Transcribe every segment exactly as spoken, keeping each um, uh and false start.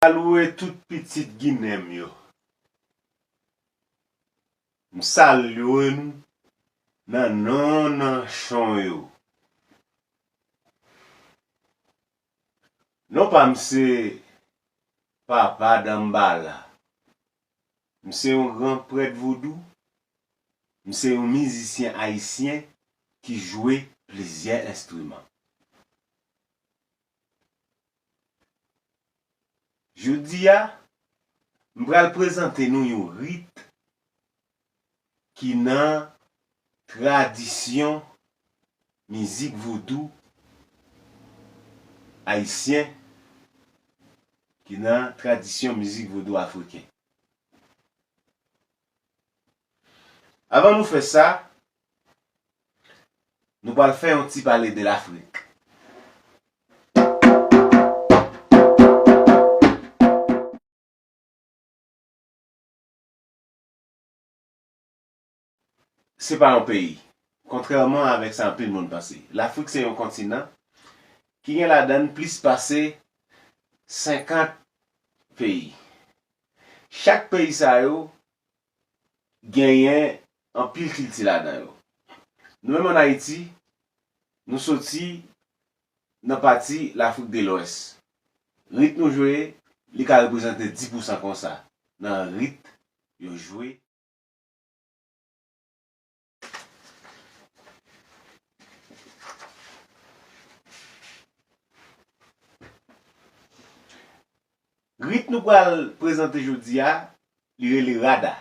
Salye tout pitit Ginen m yo. M salye nou nan non nanchon yo. Non pa m se Papa Danmbala. M se yon gran prèt vodou. M se yon mizisyen ayisyen ki jwe plizyè enstriman. Jodi a, m pral prezante nou yon rit ki nan tradisyon mizik vodou ayisyen, ki nan tradisyon mizik vodou afriken. Avan nou fè sa, nou pral fè yon ti pale de Lafrik. Se pa yon peyi, kontrèman avèk sa anpil moun panse. Lafrik se yon kontinan ki gen ladan l plis pase senkant peyi. Chak peyi sa yo genyen anpil kilti ladan yo. Nou menm ann Ayiti, nou soti nan pati Lafrik de Lwès. Rit nou jwe, li ka reprezante dis pousan konsa nan rit yo jwe. Rit nou pral prezante jodi a, li rele rada.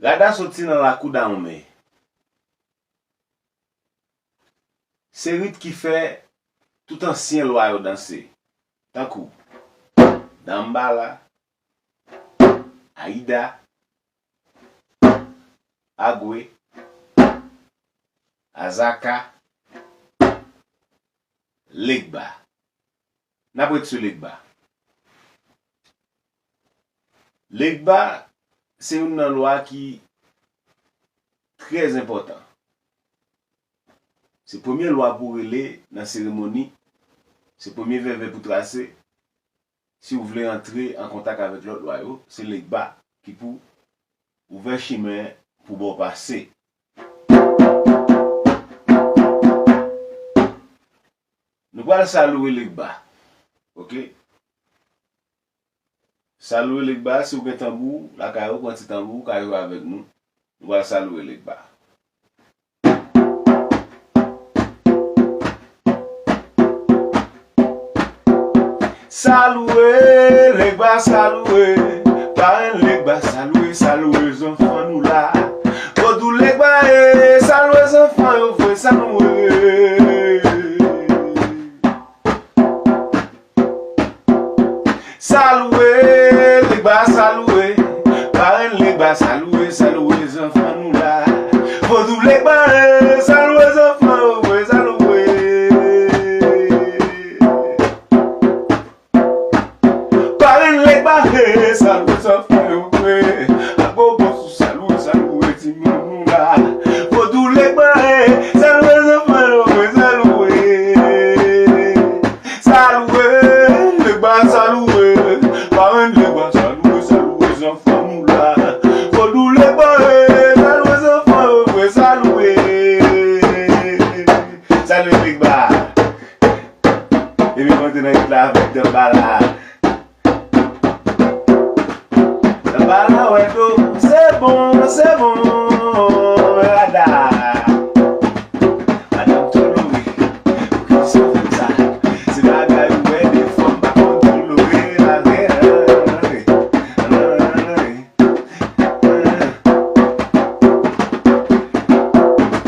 Rada soti nan lakou Dawonmen. Se rit ki fè tout ansyen lwa yo danse, tankou Danmbala, Ayida, Agwe, Azaka, Legba. N ap ret sou Legba. Legba se youn nan lwa ki trè enpòtan. Se premye lwa pou w rele nan seremoni, se premye vèvè pou w trase. Si w vle antre an kontak avèk lòt lwa yo, se Legba ki pou ouvè chimen pou ba w pase. Nou pral salouwe Legba. Oke? Salouwe Legba, si w gen tanbou lakay ou, pran ti tanbou, w ka jwe avèk nou. Nou pral salouwe Legba. Salouwe Legba, salouwe. Parenn Legba, salouwe, salouwe zanfan nou la. Vodou Legba, e, salouwe zanfan yo vre, salouwe. Salouwe Legba, salouwe. Parenn Legba, salouwe, salouwe zanfan nou la. Vodou Legba, e, salouwe zanfan yo vre, salouwe. Parenn Legba, e, salouwe zanfan yo vre. Agogo sou salouwe, salouwe timoun nou la. Vodou Legba, e, salouwe zanfan yo vre, salouwe. Salouwe Legba, salouwe. Parenn Legba, salouwe, salouwe zanfan nou la. Vodou Legba, e, salouwe zanfan yo vre, salouwe. Salouwe Legba. Epi monte nan rit la avèk Danmbala. Danmbala wè do, se bon, se bon, rada. Madanm Tolore, poukisa w fè m sa? Se bagay ou wè de fwa m pa konn tolore avè.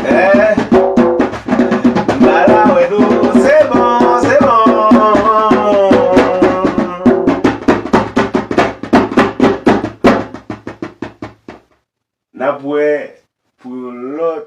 Eh, Danmbala wè do, se bon, se bon. N ap wè pou yon lòt